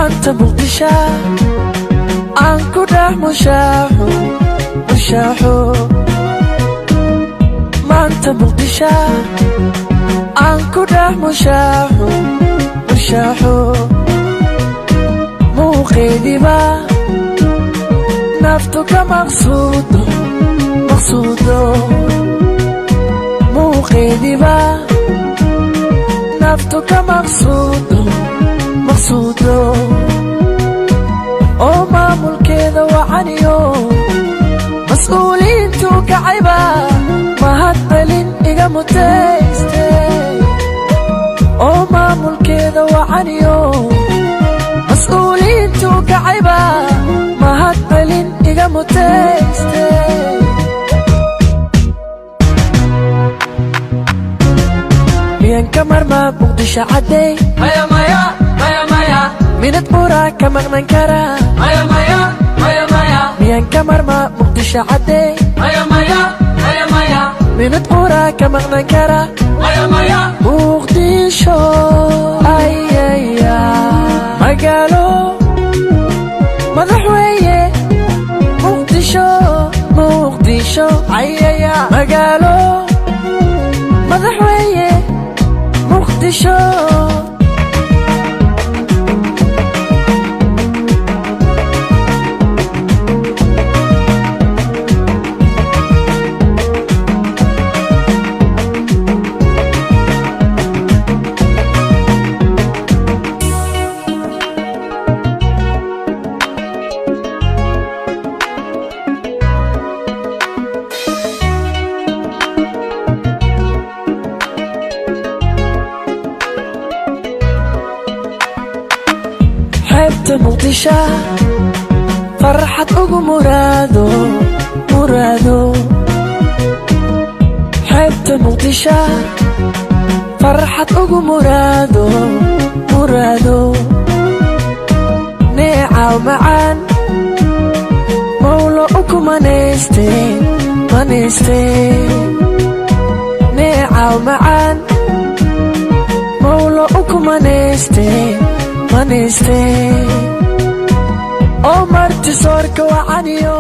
Maanta Muqdisho aan ku dhex mushaaxo, mushaaxo. Maanta Muqdisho aan ku dhex mushaaxo, mushaaxo. Muuqeediba naftu ka maqsuudo, maqsuudo. Muuqeediba naftu ka maqsuudo, maqsuudo. Oo maamulkeeda wacaniyo mas'uuliyiintu kacayba mahad celin iga mutayste. Oo maamulkeeda wacaniyo mas'uuliyiintu kacayba mahad celin iga mutayste. Miyan ka marmaa Muqdisho caddey? Maya, maya, maya, maya. Minad buraa ka maqnan karaa? Maya, maya, maya, maya. Miyan ka marmaa Muqdisho caddey? Maya, maya, maya, maya. Minad buraa ka maqnan karaa? Maya, maya. Muqdisho ayaya, magaalo madaxweye. Muqdisho, Muqdisho ayaya, magaalo madaxweye Muqdisho. Xeebta Muqdisho farxad ugu muraado, muraado. Xeebta Muqdisho farxad ugu muraado, muraado. Neecaw macaan mawlo uku manayste, manayste. Neecaw macaan mawlo uku manayste, manayste. Oo marti soorka wacaniyo.